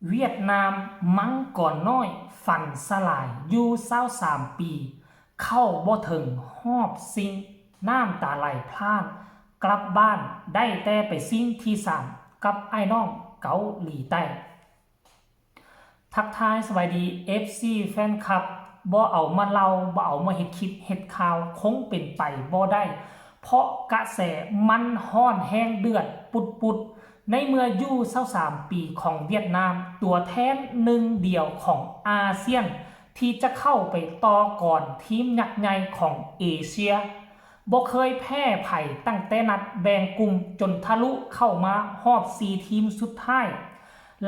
ຫວຽດນາມ ມັງກອນນ້ອຍຝັນສະຫຼາຍ ຢູ່ຊາວສາມປີ ເຂົ້າບໍ່ເຖິງຮອບຊິງ ນ້ຳຕາໄຫຼພລາດ ກັບບ້ານໄດ້ແຕ່ໄປຊິງທີສາມ ກັບອ້າຍນ້ອງເກົາຫຼີໃຕ້. ທັກທາຍສະບາຍດີ ເອັຟຊີ ແຟນຄລັບ. ບໍ່ເອົາມາເລົ່າ ບໍ່ເອົາມາເຮັດຄລິບເຮັດຂ່າວ ຄົງເປັນໄປບໍ່ໄດ້ ເພາະກະແສມັນຮ້ອນແຮງເດືອດປຸດໆ ໃນເມື່ອຢູຊາວສາມປີຂອງຫວຽດນາມ ຕົວແທນໜຶ່ງດຽວຂອງອາຊຽນ ທີ່ຈະເຂົ້າໄປຕໍ່ກອນທີມຍັກໃຫຍ່ຂອງເອເຊຍ ບໍ່ເຄີຍແພ້ໃຜ ຕັ້ງແຕ່ນັດແບ່ງກຸ່ມຈົນທະລຸເຂົ້າມາຮອບສີ່ທີມສຸດທ້າຍ.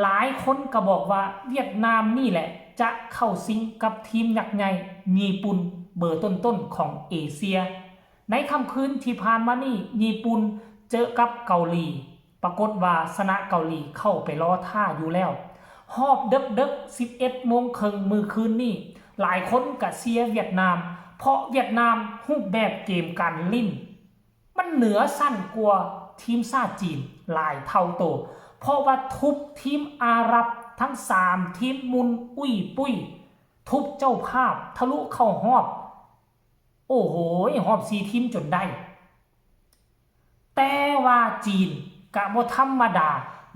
ຫຼາຍຄົນກໍບອກວ່າຫວຽດນາມນີ້ແຫຼະຈະເຂົ້າຊິງກັບທີມຍັກໃຫຍ່ຍີ່ປຸ່ນເບີຕົ້ນໆຂອງເອເຊຍ. ໃນຄ່ຳຄືນທີ່ຜ່ານມານີ້ ຍີ່ປຸ່ນເຈີກັບເກົາຫຼີ ປາກົດວ່າຊະນະເກົາຫຼີເຂົ້າໄປລໍຖ້າຢູ່ແລ້ວ. ຮອບເດິກໆ ສິບເອັດໂມງເຄິ່ງມື້ຄືນນີ້ ຫຼາຍຄົນກະເຊຍຫວຽດນາມ ເພາະຫວຽດນາມຮູບແບບເກມການຫຼິ້ນ ມັນເໜືອຊັ້ນກວ່າທີມຊາດຈີນຫຼາຍເທົ່າໂຕ ເພາະວ່າທຸບທີມອາຣັບທັງສາມທີມໝຸ່ນອຸ້ຍປຸ້ຍ ທຸບເຈົ້າພາບທະລຸເຂົ້າຮອບ ໂອ້ໂຫ ຮອບສີ່ທີມຈົນໄດ້. ແຕ່ວ່າຈີນກະບໍ່ທຳມະດາ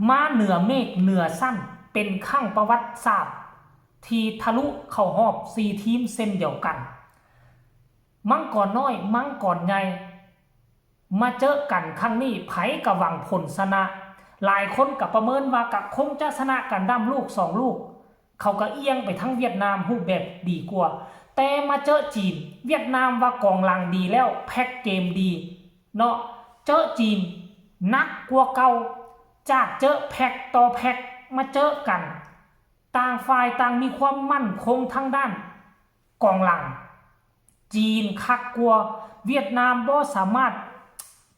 ມາເໜືອເມກເໜືອຊັ້ນ ເປັນຄັ້ງປະຫວັດສາດທີ່ທະລຸເຂົ້າຮອບສີ່ທີມເຊັ່ນດຽວກັນ. ມັງກອນນ້ອຍ ມັງກອນໃຫຍ່ ມາເຈີກັນຄັ້ງນີ້ ໃຜກະຫວັງຜົນຊະນະ. ຫຼາຍຄົນກະປະເມີນວ່າກະຄົງຈະຊະນະກັນດ້ຳລູກສອງລູກ. ເຂົາກະອຽງໄປທາງຫວຽດນາມຮູບແບບດີກວ່າ ແຕ່ມາເຈີຈີນ ຫວຽດນາມວ່າກອງຫຼັງດີແລ້ວ ແພັກເກມດີເນາະ ເຈີຈີນໜັກກວ່າເກົ່າ ຈາກເຈີແພັກຕໍ່ແພັກ ມາເຈີກັນ ຕ່າງຝ່າຍຕ່າງມີຄວາມໝັ້ນຄົງທາງດ້ານກອງຫຼັງ. ຈີນຄັກກວ່າ ຫວຽດນາມບໍ່ສາມາດ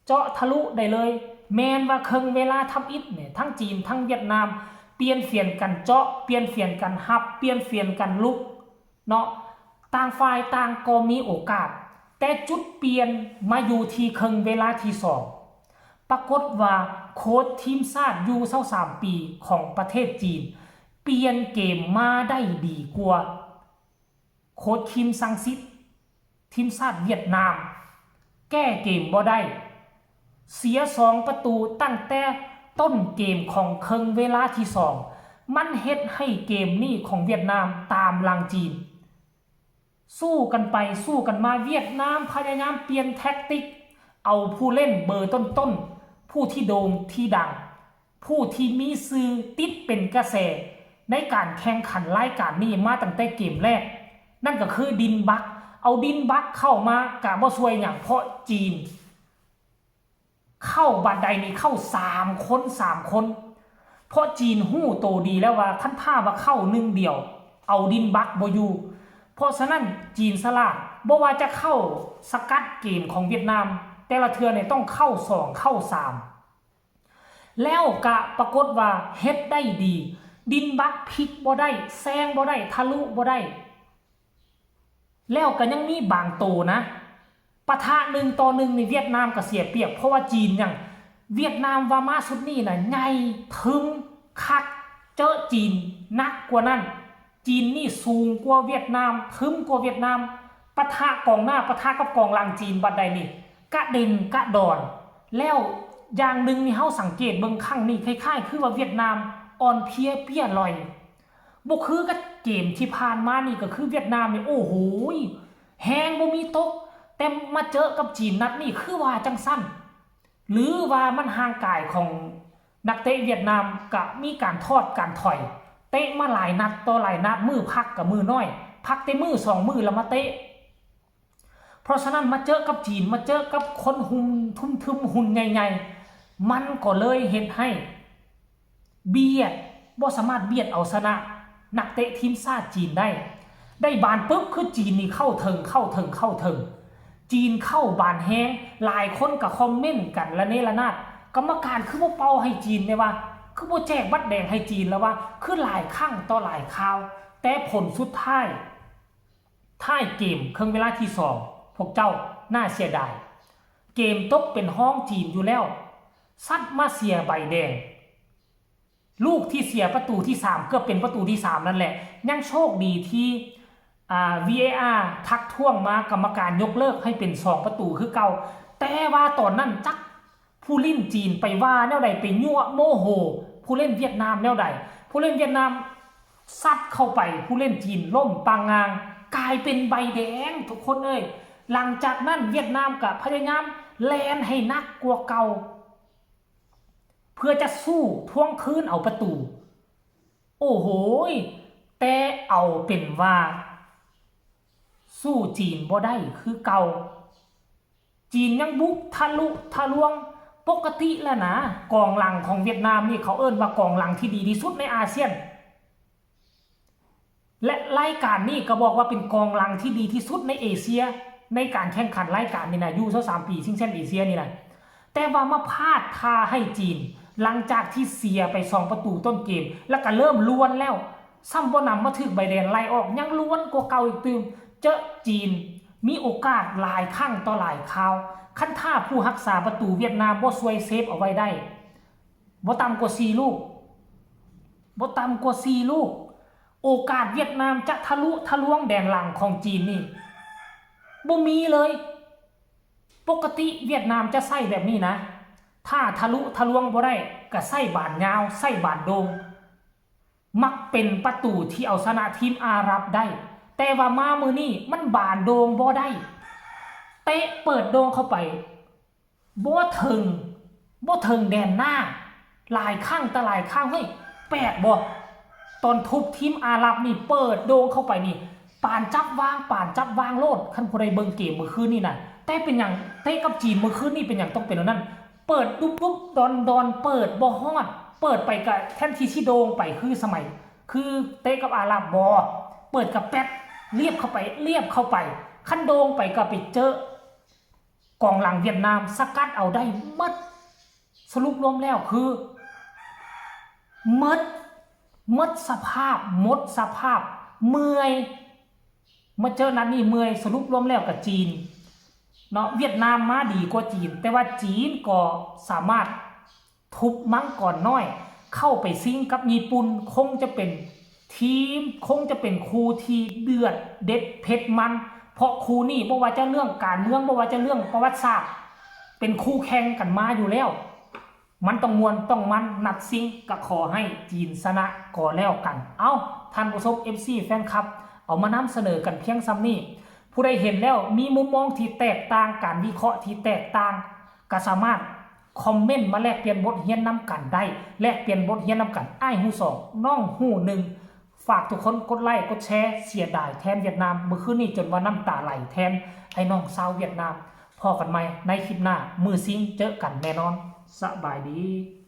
ເຈາະທະລຸໄດ້ເລີຍ. ແມ່ນວ່າເຄິ່ງເວລາທຳອິດນີ້ ທັງຈີນທັງຫວຽດນາມປ່ຽນຟຽນກັນເຈາະ ປ່ຽນຟຽນກັນຮັບ ປ່ຽນຟຽນກັນລຸກເນາະ ຕ່າງຝ່າຍຕ່າງກໍມີໂອກາດ. ແຕ່ຈຸດປ່ຽນມາຢູ່ທີ່ເຄິ່ງເວລາທີສອງ ປາກົດວ່າໂຄດທີມຊາດຢູຊາວສາມປີຂອງປະເທດຈີນ ປ່ຽນເກມມາໄດ້ດີກວ່າ ໂຄດຄິມ ຊັງຊິດ ທີມຊາດຫວຽດນາມ ແກ້ເກມບໍ່ໄດ້ ເສຍສອງປະຕູຕັ້ງແຕ່ຕົ້ນເກມຂອງເຄິ່ງເວລາທີສອງ ມັນເຮັດໃຫ້ເກມນີ້ຂອງຫວຽດນາມຕາມຫຼັງຈີນ ສູ້ກັນໄປສູ້ກັນມາ ຫວຽດນາມພະຍາຍາມປ່ຽນແທັກຕິກ ເອົາຜູ້ເລ່ນເບີຕົ້ນໆ ຜູ້ທີ່ໂດ່ງທີ່ດັງ ຜູ້ທີ່ມີຊື່ຕິດເປັນກະແສໃນການແຂ່ງຂັນລາຍການນີ້ມາຕັ້ງແຕ່ເກມແລກ ນັ້ນກໍຄືດິນບັກ ເອົາດິນບັກເຂົ້າມາກະບໍ່ຊ່ວຍຫຍັງ ເພາະຈີນເຂົ້າບາດໃດນີ້ເຂົ້າສາມຄົນ ສາມຄົນ ເພາະຈີນຮູ້ໂຕດີແລ້ວວ່າ ຄັນຖ້າວ່າເຂົ້າໜຶ່ງດຽວ ເອົາດິນບັກບໍ່ຢູ່ ເພາະສະນັ້ນຈີນສະຫຼາດ ບໍ່ວ່າຈະເຂົ້າສະກັດເກມຂອງຫວຽດນາມ ແຕ່ລະເທື່ອນີ້ຕ້ອງເຂົ້າສອງ ເຂົ້າສາມ ແລ້ວກະປາກົດວ່າເຮັດໄດ້ດີ ດິນບັກພິກບໍ່ໄດ້ ແຊງບໍ່ໄດ້ ທະລຸບໍ່ໄດ້ ແລ້ວກະຍັງມີບາງໂຕນະ ປະທະໜຶ່ງຕໍ່ໜຶ່ງນີ້ຫວຽດນາມກະເສຍປຽບ ເພາະວ່າຈີນຫຍັງ ຫວຽດນາມວ່າມາຊຸດນີ້ນະ ໃຫຍ່ ທຶມ ຄັກ ເຈີຈີນໜັກກວ່ານັ້ນ ຈີນນີ້ສູງກວ່າຫວຽດນາມ ທຶມກວ່າຫວຽດນາມ ປະທະກອງໜ້າ ປະທະກັບກອງຫຼັງຈີນ ບາດໃດນີ້ກະເດັ່ນກະດອນ ແລ້ວຢ່າງໜຶ່ງນີ້ເຮົາສັງເກດເບິ່ງຄັ້ງນີ້ ຄ້າຍໆຄືວ່າຫວຽດນາມອ່ອນເພຍເປ້ຍລ່ອຍ ບໍ່ຄືກັບເກມທີ່ຜ່ານມານີ້ ກໍຄືຫວຽດນາມນີ້ ໂອ້ໂຫຍ ແຮງບໍ່ມີຕົກ ແຕ່ມາເຈີກັບຈີນນັດນີ້ ຄືວ່າຈັ່ງຊັ້ນ ຫຼືວ່າມັນຮ່າງກາຍຂອງ ນັກເຕະຫວຽດນາມກະມີການທອດການຖອຍ ເຕະມາຫຼາຍນັດຕໍ່ຫຼາຍນັດ ມື້ພັກກະມື້ນ້ອຍ ພັກແຕ່ມື້ສອງມື້ລະມາເຕະ ເພາະສະນັ້ນມາເຈີກັບຈີນ ມາເຈີກັບຄົນຫຸ່ນທຶ້ມໆ ຫຸ່ນໃຫຍ່ໆ ມັນກໍເລີຍເຮັດໃຫ້ບຽດ ບໍ່ສາມາດບຽດເອົາຊະນະ ນັກເຕະທີມຊາດຈີນໄດ້ ໄດ້ບານປຶບ ຄືຈີນນີ້ເຂົ້າເຖິງ ເຂົ້າເຖິງ ເຂົ້າເຖິງ ຈີນເຂົ້າບານແຮງ ຫຼາຍຄົນກໍຄອມເມັນກັນລະເນລະນາດ ກຳມະການຄືບໍ່ເປົ່າໃຫ້ຈີນແດ່ວະ ຄືບໍ່ແຈກບັດແດງໃຫ້ຈີນລະວະ ຄືຫຼາຍຄັ້ງຕໍ່ຫຼາຍຄາວ ແຕ່ຜົນສຸດທ້າຍ ທ້າຍເກມເຄິ່ງເວລາທີສອງ ພວກເຈົ້າໜ້າເສຍດາຍ ເກມຕົກເປັນຮອງຈີນຢູ່ແລ້ວ ສັດມາເສຍໃບແດງ ລູກທີ່ເສຍປະຕູທີສາມ ເກືອບເປັນປະຕູທີສາມນັ້ນແຫຼະ ຍັງໂຊກດີທີ່ ອ່າ ວີເອອາ ທັກທ້ວງມາ ກຳມະການຍົກເລີກໃຫ້ເປັນສອງປະຕູຄືເກົ່າ. ແຕ່ວ່າຕອນນັ້ນຈັກຜູ້ຫຼິ້ນຈີນໄປວ່າແນວໃດ ໄປຍົວະໂມໂຫຜູ້ຫຼິ້ນຫວຽດນາມແນວໃດ ຜູ້ຫຼິ້ນຫວຽດນາມຊັດເຂົ້າໄປ ຜູ້ຫຼິ້ນຈີນລົ້ມປາງງາງ ກາຍເປັນໃບແດງ ທຸກຄົນເອີຍ. ຫຼັງຈາກນັ້ນຫວຽດນາມກະພະຍາຍາມແລ່ນໃຫ້ໜັກກວ່າເກົ່າ ເພື່ອຈະສູ້ທວງຄືນເອົາປະຕູ. ໂອ້ໂຫຍ ແຕ່ເອົາເປັນວ່າສູ້ຈີນບໍ່ໄດ້ຄືເກົ່າ. ຈີນຍັງບຸກທະລຸທະລວງປົກກະຕິແຫຼະນະ. ກອງຫຼັງຂອງຫວຽດນາມນີ້ ເຂົາເອີ້ນວ່າກອງຫຼັງທີ່ດີທີ່ສຸດໃນອາຊຽນ ແລະ ລາຍການນີ້ກໍບອກວ່າເປັນກອງຫຼັງທີ່ດີທີ່ສຸດໃນເອເຊຍ ໃນການແຂ່ງຂັນລາຍການນີ້ນະ ຢູ່ຊາວສາມປີຊິງແຊມເອເຊຍນີ້ນະ. ແຕ່ວ່າມາພາດທ່າໃຫ້ຈີນ ຫຼັງຈາກທີ່ເສຍໄປສອງປະຕູຕົ້ນເກມ ແລ້ວກໍເລີ່ມລວນແລ້ວ ຊ້ຳບໍ່ນຳມາຖືກໃບແດງໄລ່ອອກ ຍັງລວນກວ່າເກົ່າອີກຕື່ມ. ເຈີຈີນມີໂອກາດຫຼາຍຄັ້ງຕໍ່ຫຼາຍຄາວ ຄັນຖ້າຜູ້ຮັກສາປະຕູຫວຽດນາມບໍ່ຊ່ວຍເຊບເອົາໄວ້ໄດ້ ບໍ່ຕ່ຳກວ່າສີ່ລູກ ບໍ່ຕ່ຳກວ່າສີ່ລູກ ໂອກາດຫວຽດນາມຈະທະລຸທະລວງແດນຫຼັງຂອງຈີນນີ້ ບໍ່ມີເລີຍ. ປົກກະຕິຫວຽດນາມຈະໃຊ້ແບບນີ້ນະ ຖ້າທະລຸທະລວງບໍ່ໄດ້ ກະໃຊ້ບານຍາວ ໃຊ້ບານໂດ່ງ ມັກເປັນປະຕູທີ່ເອົາຊະນະທີມອາຣັບໄດ້. ແຕ່ວ່າມາມື້ນີ້ມັນບານໂດ່ງບໍ່ໄດ້ ເຕະເປີດໂດ່ງເຂົ້າໄປ ບໍ່ເຖິງ ບໍ່ເຖິງແດນໜ້າ ຫຼາຍຄັ້ງຕ່າຫຼາຍຄັ້ງ. ເຮີ້ຍ ແປກບໍ່? ຕອນທຸບທີມອາຣັບນີ້ ເປີດໂດ່ງເຂົ້າໄປນີ້ ປານຈັບວາງ ປານຈັບວາງໂລດ. ຄັນຜູ້ໃດເບິ່ງເກມມື້ຄືນນີ້ນະ ແຕ່ເປັນຫຍັງເຕະກັບຈີນມື້ຄືນນີ້ ເປັນຫຍັງຕ້ອງເປັນແນວນັ້ນ? ເປີດດຸບໆ ດອນໆ ເປີດບໍ່ຮອດ ເປີດໄປກະແທນທີ່ຊິໂດ່ງໄປ ຄືສະໄໝ ຄືເຕະກັບອາຣັບບໍ່? ເປີດກະແປັດ ລຽບເຂົ້າໄປ ລຽບເຂົ້າໄປ ຄັນໂດ່ງໄປກະໄປເຈີ ກອງຫຼັງຫວຽດນາມສະກັດເອົາໄດ້ໝົດ. ສະຫຼຸບລວມແລ້ວຄືໝົດ ໝົດສະພາບ ໝົດສະພາບ ເມື່ອຍ ມາເຈີນັດນີ້ເມື່ອຍ. ສະຫຼຸບລວມແລ້ວກະຈີນເນາະ ຫວຽດນາມມາດີກວ່າຈີນ ແຕ່ວ່າຈີນກໍສາມາດ ທຸບມັງກອນນ້ອຍເຂົ້າໄປຊິງກັບຍີ່ປຸ່ນ ຄົງຈະເປັນທີມ ຄົງຈະເປັນຄູ່ທີ່ເດືອດເດັດເຜັດມັນ ເພາະຄູ່ນີ້ບໍ່ວ່າຈະເລື່ອງການເມືອງ ບໍ່ວ່າຈະເລື່ອງປະຫວັດສາດ ເປັນຄູ່ແຂ່ງກັນມາຢູ່ແລ້ວ ມັນຕ້ອງມ່ວນຕ້ອງມັນ ນັດຊິງກະຂໍໃຫ້ຈີນຊະນະກໍແລ້ວກັນ. ເອົ້າ ທ່ານຜູ້ຊົມ ເອັຟຊີ ແຟນຄລັບ ເອົາມານຳສະເໜີກັນພຽງສ່ຳນີ້ ຜູ້ໃດເຫັນແລ້ວມີມຸມມອງທີ່ແຕກຕ່າງ ການວິເຄາະທີ່ແຕກຕ່າງ ກະສາມາດ ຄອມເມັນມາແລກປ່ຽນບົດຮຽນນຳກັນໄດ້ ແລກປ່ຽນບົດຮຽນນຳກັນ ອ້າຍຮູ້ສອງ ນ້ອງຮູ້ໜຶ່ງ ຝາກທຸກຄົນກົດໄລ້ກົດແຊ ເສຍດາຍແທນຫວຽດນາມ ມື້ຄືນນີ້ຈົນວ່ານ້ຳຕາໄຫຼແທນໄອ້ນ້ອງຊາວຫວຽດນາມ. ພໍ້ກັນໃໝ່ໃນຄລິບໜ້າ ມື້ຊິງເຈີກັນແນ່ນອນ. ສະບາຍດີ.